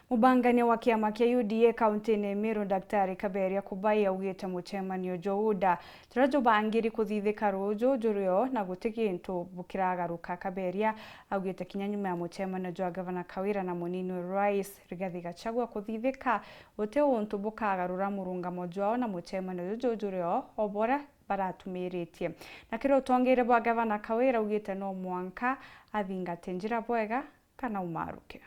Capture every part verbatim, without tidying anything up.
Mubangania wa kiama kia U D A kaunti-ini ya Meru, Daktari Kaberia Kubai, augite mucemanio jwa UDA juria jubangiri kuthithika ruju juri o na guti gintu bukiragaruka. Kaberia augite kinya nyuma ya mucemanio jwa Gavana Kawira na munini wa rais Rigathi Gachagua kuthithika, guti untu bukagarura murungamo jwao na mucemanio juju juri o, o bora baratumiritie. Na kiri utongeria bwa Gavana Kawira, augite no mwanka athingate njira bwega kana umaruke.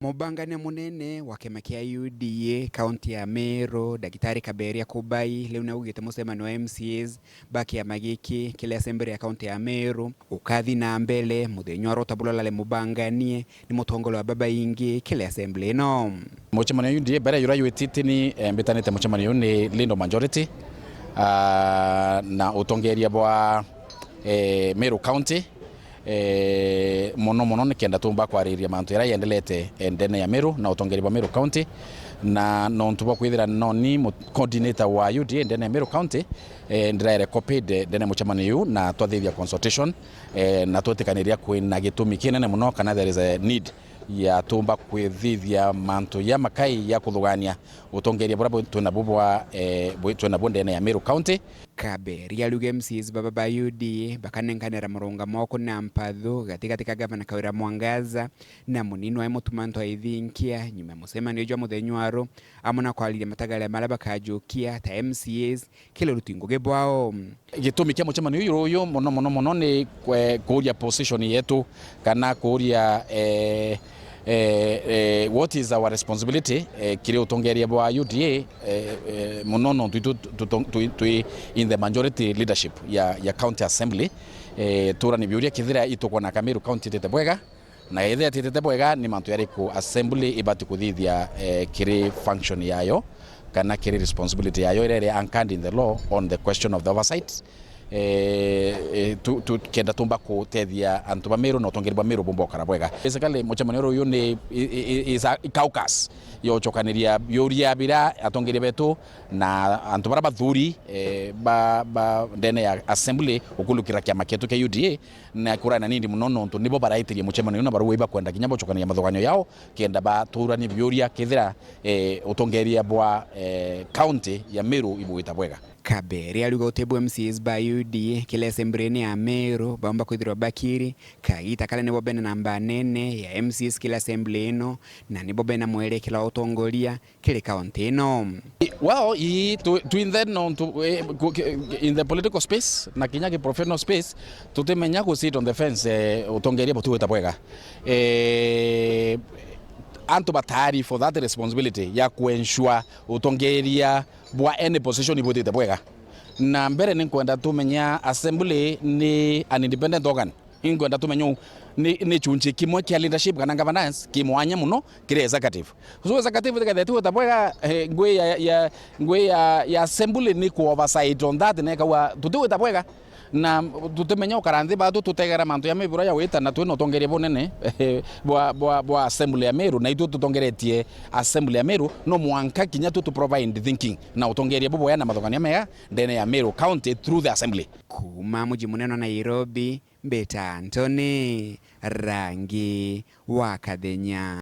Mubangania munene wa kiama kia U D A kaunti ya Meru, Daktari Kaberia Kubai, riu naugite mucemanio wa M C As ba kiama giki kiri assembly ya kaunti ya Meru ukathi na mbere muthenya wa rota buria urari mubanganie ni mutongoria wa babaingi kiri assembly ino. Mucemanio wa U D A mbere yuria jwitite ni, eh, mbitanite mucemanio uyu ni leader of majority, ah, na utongeria bwa, eh, Meru County, eh, mono mono nikenda tumba kwariria mantu jaria jendelete, eh, ndene ya Meru na utongeria bwa Meru County, na nontu bwa kwithira noni mu-, coordinator wa U D A ndene ya Meru County, eh, ndiraere copied ndene ya mucemanio uyu na twathithia consultation, eh, na twetikaniria kwina gitumi kinene mono kana there is a need ya tumba kwithithia mantu ja makai ja kuthugania utongeria buria bu-, twina bu bwa, eh, bu-, twina bu ndene ya Meru County. Kaberia ariuga M C As baba ba U D A bakanenkanira murungamo o kuna mpathu gatigati ka Gavana Kawira Mwangaza na munini wae Mutuma M'Ethingia nyuma ya mucemanio jwa muthenya wa ru, amwe na kwariria matagaria maria bakajukia ta M C As kiri uruti ngugi bwao. Gitumi kia mucemanio uyu ruyu mono mono mono ni kwe-, kuuria position yetu kana kuuria, eh, eh, eh, what is our responsibility, eh, kiri utongeria bwa U D A, eh, eh, mono nontu itu tu-, tu-, twi, twi in the majority leadership ya, ya county assembly. Eh, turani biuria kethira itukwona ka Meru County itite bwega, na ethira ititite bwega, ni mantu jariku assembly ibati kuthithia, eh, kiri function yayo kana kiri responsibility yayo iria iri anchored in the law on the question of the oversight. Eh, eh, tu, tu, kenda tumba kutethia antu ba Meru na utongeria bwa Meru bumba ukara bwega. Basically, mucemanio uyu ni i, i, i, is a caucus ya ucokaniria biuria biria atongeria betu na antu baria bathuri, eh, ba, ba ndene ya assembly ukulukira kiama kietu kia U D A, na kurana nindi mono nontu nibo baraitirie mucemanio uyu na barauga ibakwenda kinya bucokanagia mathuganio yao kenda baturanie biuria kethira, eh, utongeria bwa, eh, county ya Meru ibugita bwega. Kaberia ariuga uti bu M C As ba U D A kiri assembly-ini ya Meru baumba kwithirwa bakiri kagita karia nibo bena namba nene ya M C As kiri assembly ino na nibo bena mwerekera wa utongoria kiri kaunti ino. Well, ii, tu, twinthe nontu, eh, ku-, ki-, in the political space na kinya ki professional space, tutimenya ku sit on the fence, eh, utongeria butigwita bwega. Eh, antu batari for that responsibility ya ku ensure utongeria bwa any position ibwitite bwega. Na mbere ni nkwenda tumenya assembly ni an independent organ. Inkwenda tumenye uu ni, ni chunchi kimwe kia leadership kana governance ki mwanya mono kiri executive. So executive tikethira tigwita bwega, eh, ngui ya, ya, ngui ya, ya assembly ni ku oversight on that, na ikauga tutigwita bwega. Na tutimenya ukara nthi batu tutegera mantu ja miburo ya gwita na twina utongeria bunene bwa, bwa, bwa assembly ya Meru, na itwe tutongeretie assembly ya Meru, no mwanka kinya tu, tu provide thinking na utongeria bubwega na mathugania mega ndene ya Meru County through the assembly. Kuuma muji munene wa Nairobi, mbita Anthony Rangi wa Kathenya.